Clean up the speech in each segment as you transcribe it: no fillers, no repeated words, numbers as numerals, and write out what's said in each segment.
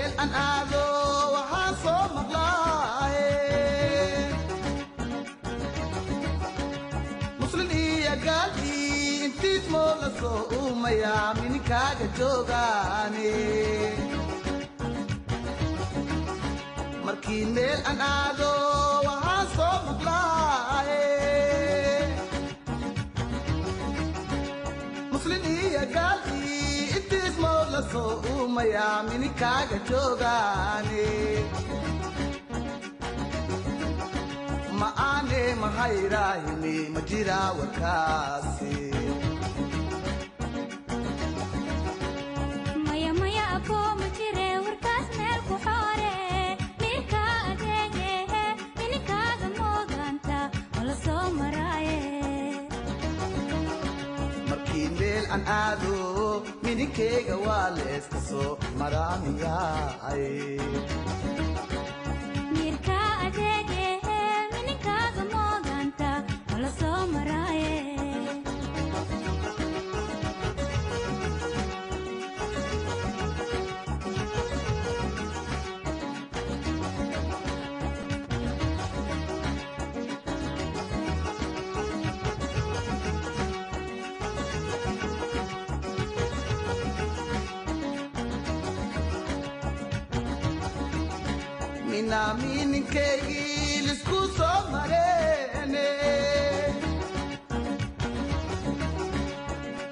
Meel aan aado waxaan soo maqlaaye, muslin iyo gaalkii intiis moo la soo uumayaa mininkaaga joogaane. Markii meel aan aado waxaan soo maqlaaye, muslin iyo gaalkii intiis moo la soo uumayaa mininkaaga joogaane. Ma aane mahayraahine, ma jiraa warkaasi? Maya maya aboo, ma jire warkaas, meel ku xoore. Mirka adeegehe mininkaaga mooganta oo la soo maraaye. Markii meel aan aado mininkeyga waa leeska soo maraamiyaay. Mirka adeegehe mininkaaga mooganta oo la soo maraaye. Minaa mininkeygii lisku soo mareene,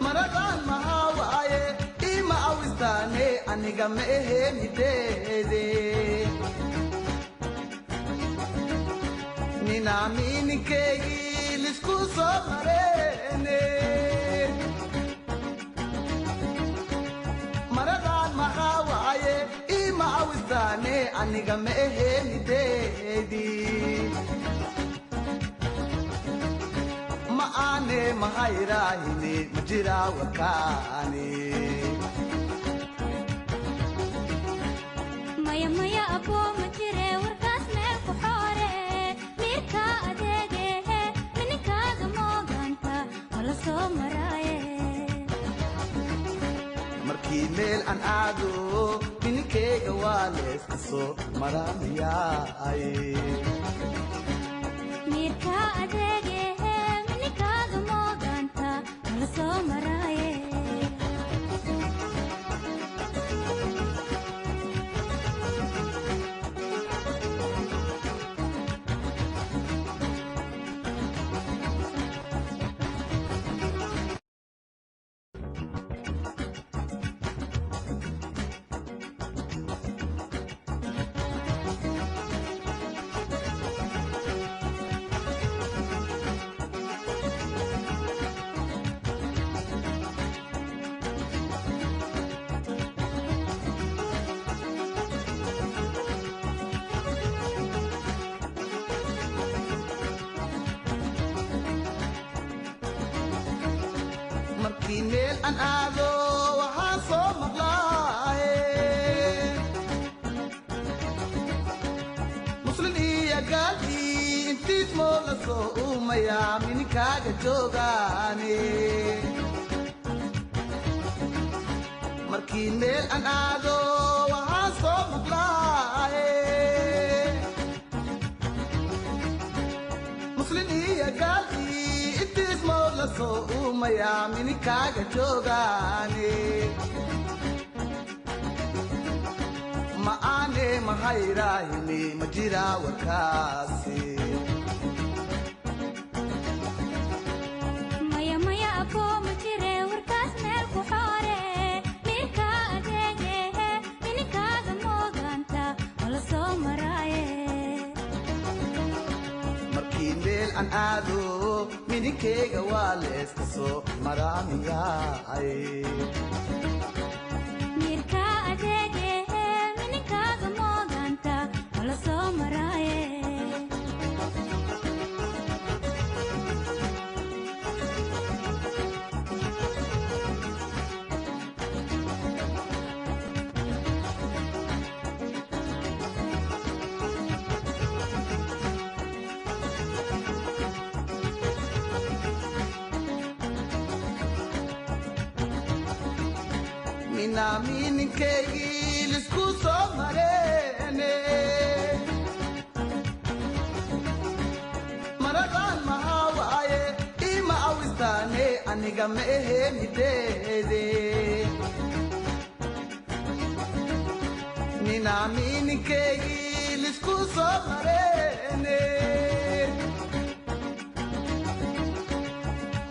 maradan maxaa waaye ima awistaane, aniga ma ahe mideede. Minaa mininkeygii lisku soo mareene, maradan maxaa waaye ima awistaane, aniga ma ahe mideedi. Ma aane mahayraahine, ma jiraa warkaane? Maya maya aboo, ma jire warkaas, meel ku xoore. Mirka adeegehe mininkaaga mooganta oo la soo maraaye. Markii meel aan aado mininkeyga waa leeska soo maraamiyaay. Mirka adeegehe mininkaaga mooganta oo la soo maraaye. Markii meel aan aado waxaan soo maqlaaye, muslin iyo gaalkii intiis moo la soo uumayaa mininkaaga joogaane. Markii meel aan aado waxaan soo maqlaaye, muslin iyo gaalkii intiis moo la soo uumayaa mininkaaga joogaane. Ma aane mahayraahine, ma jiraa warkaasi? Maya maya aboo, ma jire warkaas, meel ku xoore. Mirka adeegehe mininkaaga mooganta oo la soo maraaye. Markii meel aan aado mininkeyga waa leeska soo maraamiyaay. Mirka adeegehe mininkaaga mooganta oo la soo maraaye. Minaa mininkeygii lisku soo Aniga ma ahe mideede. Ninaamininkeygii lisku soo mareene.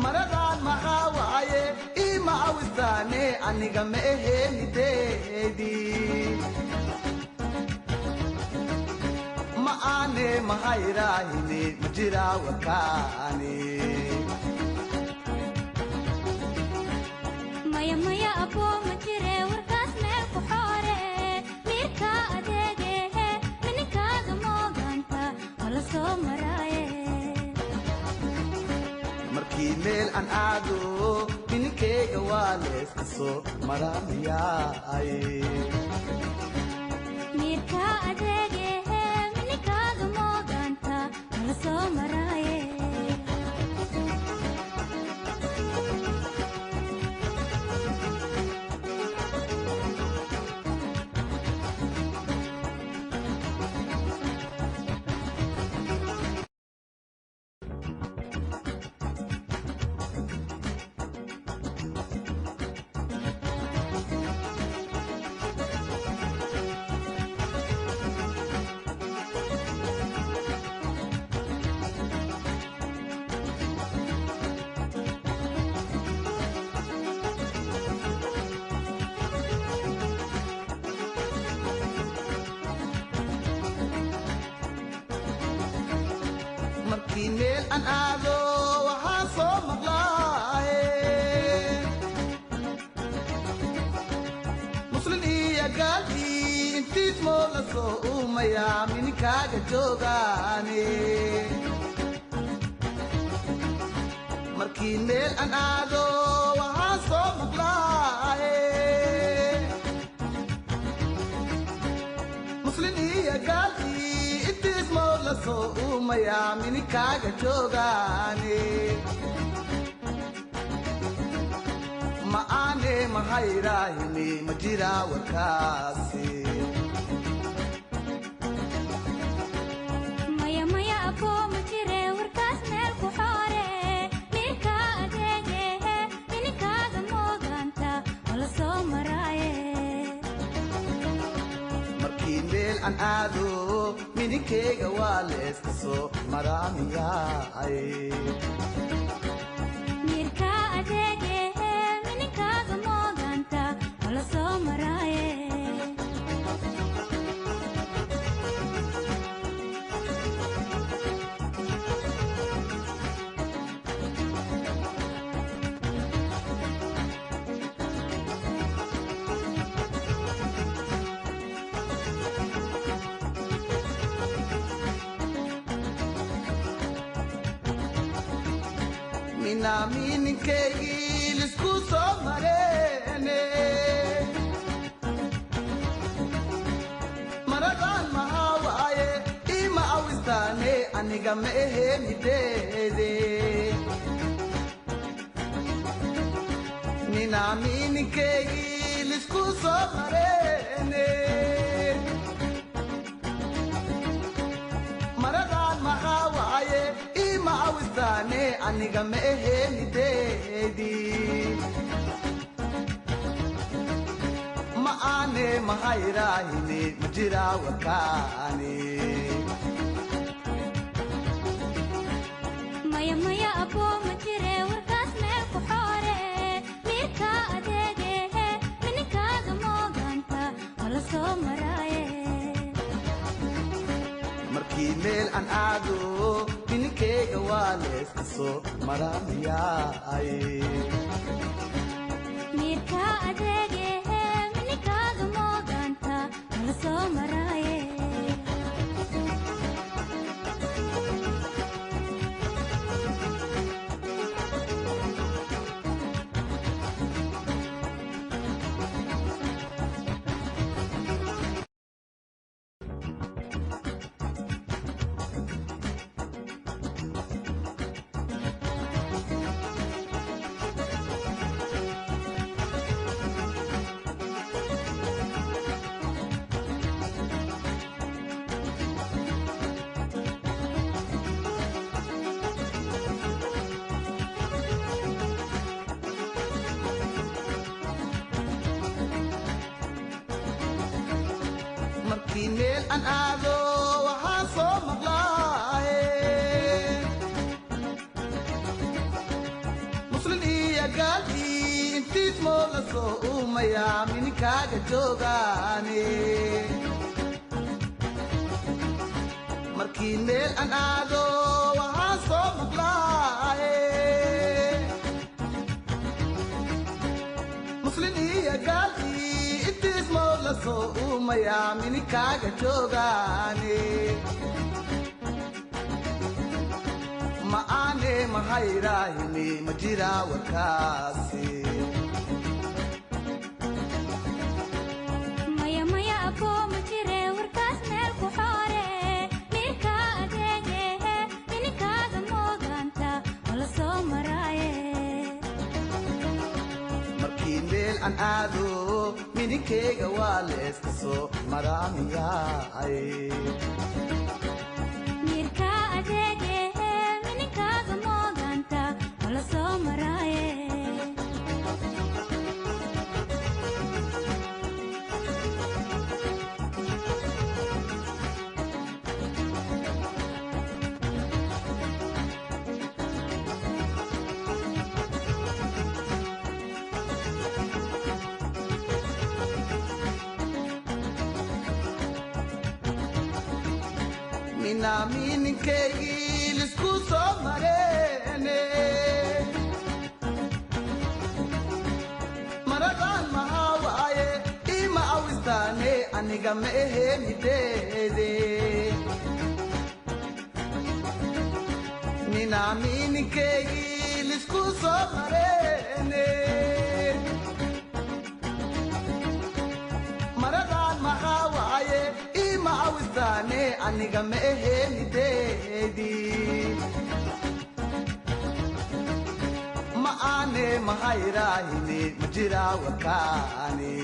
Maradaan maxaa waaye ima awistaane aniga ma ahe mideedii. Ma aane mahayraahine ma jiraa warkaane. Maya maya aboo ma jire warkaas meel ku xoore miirka adeege mininkaaga mooganta oo la soo maraaye. Markii meel aan aado mininkeyga waa layska soo maraamiyaaye. Miirka adeege mininkaaga mooganta oo la soo maraaye. Markii meel aan aado waxaan soo maqlaaye muslin iyo gaalkii intiis moo la soo uumayaa mininkaaga joogaane. Markii meel aan aado waxaan soo maqlaaye muslin iyo gaalkii intiis moo la soo uumayaa mininkaaga joogaane. Ma aane mahayraahine ma jiraa warkaasi. Maya maya aboo ma jire warkaas meel ku xoore miirka adeege mininkaaga mooganta oo la soo maraaye. Markii meel aan aado mininkeyga waa layska soo maraamiyaaye. Miirka adeege mininkaaga mooganta oo la soo maraaye. Minaaminkeygii lisku soo mareene. Maradaan maxaa waaye ima awistaane aniga ma ahe mideede. Minaaminkeygii lisku soo mareene. Maradaan maxaa waaye ima awistaane aniga ma ahe mideedii. Ma aane mahayraahine ma jiraa warkaane. Maya maya aboo ma jire warkaas meel ku xoore miirka adeege mininkaaga mooganta oo la soo maraaye. Markii meel aan aado mininkeyga waa layska soo maraamiyaaye. Miirka adeege mininkaaga mooganta oo la soo maraaye. Markii meel aan aado waxaan soo maqlaaye, muslin iyo gaalkii intiis moo la soo uumayaa mininkaaga joogaane. Markii meel aan aado waxaan soo maqlaaye, muslin iyo gaalkii intiis moo la soo uumayaa mininkaaga joogaane. Ma aane mahayraahine, ma jiraa warkaasi? Maya, maya aboo, ma jire warkaas, meel ku xoore. Mirka adeege, mininkaaga mooganta ma la soo maraaye. Markii meel aan aado mininkeyga waa leeska soo maraamiyaay. Mirka adeege, mininkaaga mooganta ma la soo maraaye. Mina mininkeygii lisku soo mareene, maradan maxaa waaye ima awistaane, aniga ma ahe mideede. Mina mininkeygii lisku soo mareene, maradan maxaa waaye ima awistaane, aniga ma ahe mideedii. Ma aane mahayraahine, ma jiraa warkaane?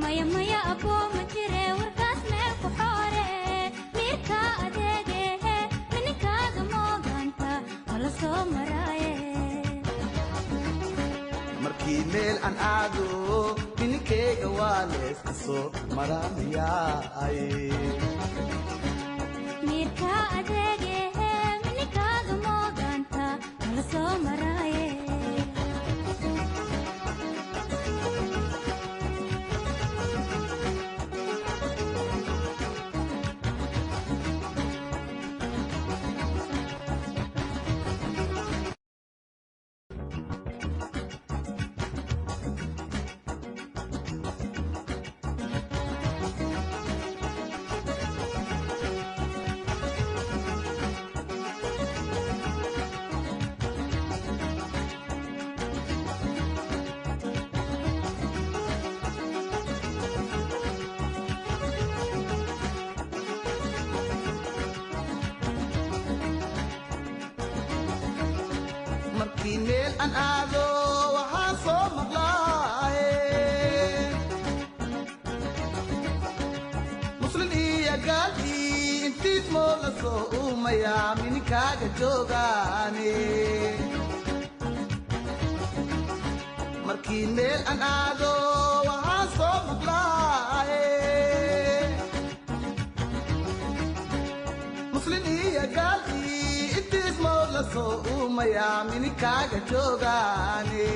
Maya, maya aboo, ma jire warkaas, meel ku xoore. Mirka adeege, mininkaaga mooganta ma la soo maraaye. Markii meel aan aado mininkeyga waa leeska soo maraamiyaay. Mirka adeege, mininkaaga mooganta ma la soo maraaye. Markii meel aan aado waxaan soo maqlaaye, muslin iyo gaalkii intiis moo la soo uumayaa mininkaaga joogaane. Markii meel aan aado waxaan soo maqlaaye, muslin iyo gaalkii intiis moo la soo uumayaa mininkaaga joogaane.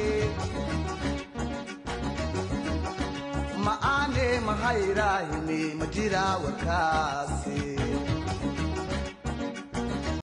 Ma aane mahayraahine, ma jiraa warkaasi?